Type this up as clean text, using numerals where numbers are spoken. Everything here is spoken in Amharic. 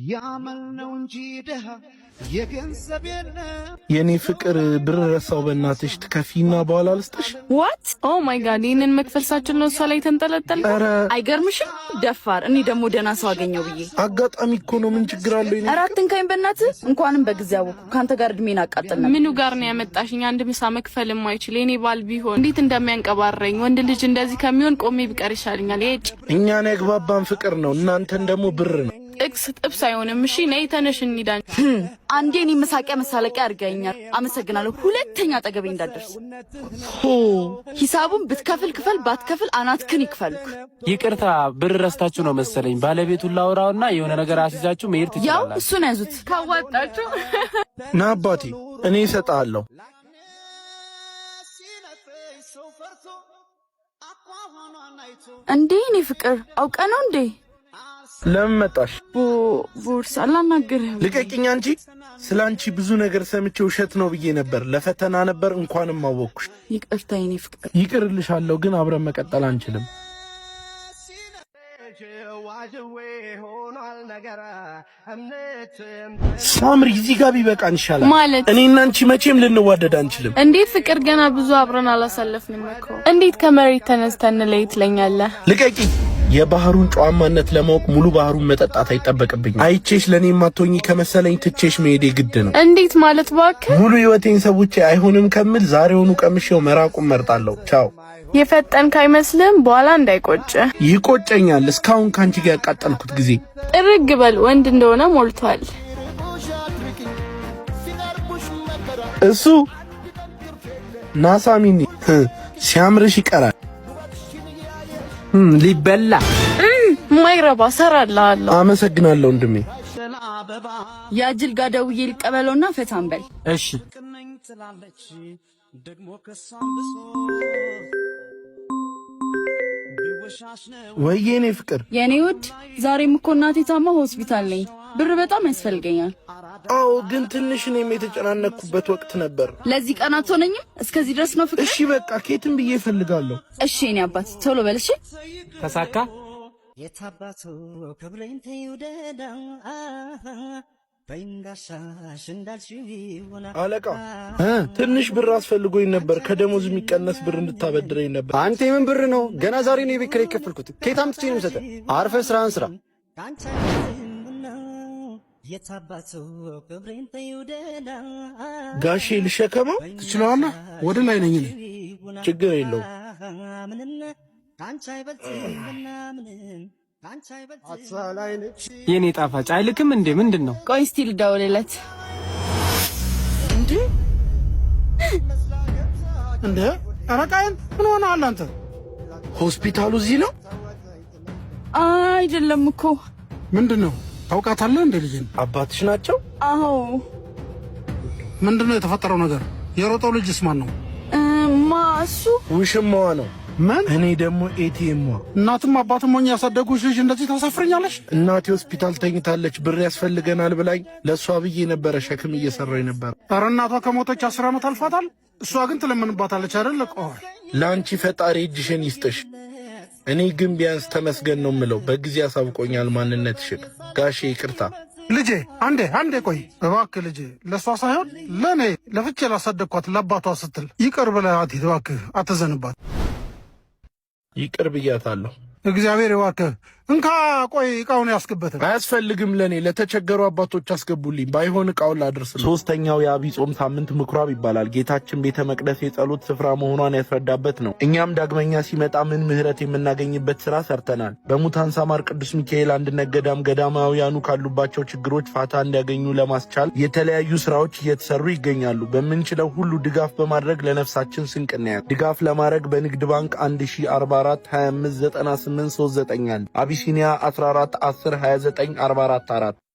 ያመል ነው እንጂ ድሃ የገንዘብ የለም። የኔ ፍቅር፣ ብር ረሳው። በእናትሽ ትከፊና በኋላ ልስጥሽ። What? Oh my God፣ ይህንን መክፈል ሳችል ነው እሷ ላይ ተንጠለጠል። ኧረ። አይገርምሽም? ደፋር። እኔ ደግሞ ደህና ሰው አገኘው ብዬ። አጋጣሚ እኮ ነው። ምን ችግር አለው? የኔ ኧረ አትንካኝ በእናትህ። እንኳንም በጊዜ አወኩ። ከአንተ ጋር እድሜን አቃጥል ነበር። ምኑ ጋር ነው ያመጣሽኝ? አንድ ምሳ መክፈል የማይችል የኔ ባል ቢሆን እንዴት እንደሚያንቀባረኝ። ወንድ ልጅ እንደዚህ ከሚሆን ቆሜ ብቀር ይሻለኛል። የጭ እኛን ያግባባን ፍቅር ነው፣ እናንተን ደግሞ ብር ነው። ጥቅስ ጥብስ አይሆንም። እሺ ነይ ተነሽ እንሂድ። አንዴ እኔ መሳቂያ መሳለቂያ አድርገኸኛል። አመሰግናለሁ። ሁለተኛ አጠገቤ እንዳትደርስ። ሆ። ሂሳቡን ብትከፍል ክፈል፣ ባትከፍል አናትክን ይክፈሉክ። ይቅርታ፣ ብር ረስታችሁ ነው መሰለኝ። ባለቤቱን ላውራውና የሆነ ነገር አስይዛችሁ መሄድ ያው ትችላላችሁ። እሱን ያዙት። ካዋጣችሁ። ና አባቴ፣ እኔ እሰጥሃለሁ። ሲነፍስ ሰው ፈርቶ አኳኋኗን አይቶ እንዴ እኔ ፍቅር፣ አውቀ ነው እንዴ? ለምን መጣሽ? ቦርሳ፣ አላናግርህም። ልቀቂኝ አንቺ። ስለ አንቺ ብዙ ነገር ሰምቼ ውሸት ነው ብዬ ነበር። ለፈተና ነበር። እንኳንም አወቅኩሽ። ይቅርታ የኔ ፍቅር። ይቅርልሻለሁ፣ ግን አብረን መቀጠል አንችልም። ጅዋጅዌ ሆኗል ነገር እምነትም ሳምሪ፣ እዚህ ጋር ቢበቃን ይሻላል። ማለት? እኔና አንቺ መቼም ልንዋደድ አንችልም። እንዴ ፍቅር፣ ገና ብዙ አብረን አላሳለፍንም እኮ። እንዴት ከመሬት ተነስተን እንለይ ትለኛለህ? ልቀቂኝ። የባህሩን ጨዋማነት ለማወቅ ሙሉ ባህሩን መጠጣት አይጠበቅብኝም። አይቼሽ ለእኔ የማትሆኚ ከመሰለኝ ትቼሽ መሄዴ ግድ ነው። እንዴት ማለት እባክህ? ሙሉ ህይወቴን ሰውቼ አይሆንም ከምል ዛሬውኑ ቀምሼው መራቁን መርጣለሁ። ቻው። የፈጠንክ አይመስልም? በኋላ እንዳይቆጭ። ይቆጨኛል እስካሁን ከአንቺ ጋር ያቃጠልኩት ጊዜ። ጥርግ በል፣ ወንድ እንደሆነ ሞልቷል። እሱ ናሳሚኒ ሲያምርሽ ይቀራል። ሊበላ። ማይረባ፣ ሰራልሃለሁ። አመሰግናለሁ ወንድሜ። የአጅል ጋር ደውዬ ልቀበለውና ፈታን በል። እሺ። ቅነኝ ትላለች ደግሞ ከሷም ብሶ ቢወሻሽ ነው። ወይዬ የኔ ፍቅር። የኔ ውድ፣ ዛሬም እኮ እናቴ ታማ ሆስፒታል ነኝ። ብር በጣም ያስፈልገኛል። አዎ፣ ግን ትንሽ እኔም የተጨናነቅኩበት ወቅት ነበር። ለዚህ ቀን አትሆነኝም? እስከዚህ ድረስ ነው ፍቅር? እሺ በቃ ኬትም ብዬ እፈልጋለሁ። እሺ የኔ አባት፣ ቶሎ በል እሺ። ተሳካ። የታባቱ ክብሬን ተይውደዳ በይንጋሻሽ እንዳልሽው ይሆና። አለቃ፣ ትንሽ ብር አስፈልጎኝ ነበር። ከደሞዝ የሚቀነስ ብር እንድታበድረኝ ነበር። አንተ የምን ብር ነው? ገና ዛሬ ነው የቤት ኪራይ የከፈልኩት። ከየት አምጥቼ ነው የምሰጥህ? አርፈህ ስራህን ስራ። ካንቺ አይበልጥምና የታባቱ ክብሬን ተይውደዳ። ጋሼ፣ ልሸከመው? ትችለዋለህ? ወደ ላይ ነኝ እኔ። ችግር የለውም። ምንም ካንቺ አይበልጥምና ምንም ካንቺ አይበልጥም። የኔ ጣፋጭ፣ አይልክም እንዴ? ምንድን ነው? ቆይ እስቲ ልደውልለት። እንዴ እንዴ! ኧረ ቃየል፣ ምን ሆነሃል አንተ? ሆስፒታሉ እዚህ ነው? አይደለም እኮ። ምንድን ነው? ታውቃታለህ እንዴ ልጅን? አባትሽ ናቸው? አዎ። ምንድን ነው የተፈጠረው ነገር? የሮጠው ልጅስ ማን ነው? ማ እሱ? ውሽማዋ ነው። ምን? እኔ ደግሞ ኤቲኤሟ። እናትም አባትም ሆኜ ያሳደጉሽ ልጅ እንደዚህ ታሳፍረኛለሽ? እናቴ ሆስፒታል ተኝታለች፣ ብር ያስፈልገናል ብላኝ ለእሷ ብዬ ነበረ ሸክም እየሰራኝ ነበር። ኧረ እናቷ ከሞተች 10 ዓመት አልፋታል። እሷ ግን ትለምንባታለች አይደል? ቆይ። ለአንቺ ፈጣሪ እጅሽን ይስጥሽ። እኔ ግን ቢያንስ ተመስገን ነው የምለው። በጊዜ አሳውቆኛል ማንነትሽን። ጋሼ ይቅርታ። ልጄ፣ አንዴ አንዴ ቆይ እባክህ ልጄ፣ ለእሷ ሳይሆን ለእኔ ለፍቼ ላሳደግኳት ለአባቷ ስትል ይቅር ብለሃት ሂድ እባክህ፣ አትዘንባት። ይቅር ብያታለሁ። እግዚአብሔር ይባርክህ። እንካ ቆይ እቃውን ያስገበትን። አያስፈልግም። ለእኔ ለተቸገሩ አባቶች አስገቡልኝ። ባይሆን እቃውን ላድርስ። ሶስተኛው የዐቢይ ጾም ሳምንት ምኩራብ ይባላል። ጌታችን ቤተ መቅደስ የጸሎት ስፍራ መሆኗን ያስረዳበት ነው። እኛም ዳግመኛ ሲመጣ ምን ምሕረት የምናገኝበት ስራ ሰርተናል። በሙታን ሳማር ቅዱስ ሚካኤል አንድነት ገዳም ገዳማውያኑ ካሉባቸው ችግሮች ፋታ እንዲያገኙ ለማስቻል የተለያዩ ስራዎች እየተሰሩ ይገኛሉ። በምንችለው ሁሉ ድጋፍ በማድረግ ለነፍሳችን ስንቅ እንያዝ። ድጋፍ ለማድረግ በንግድ ባንክ 1044 25 98 39 አቢሲኒያ 14 10 29 44 4።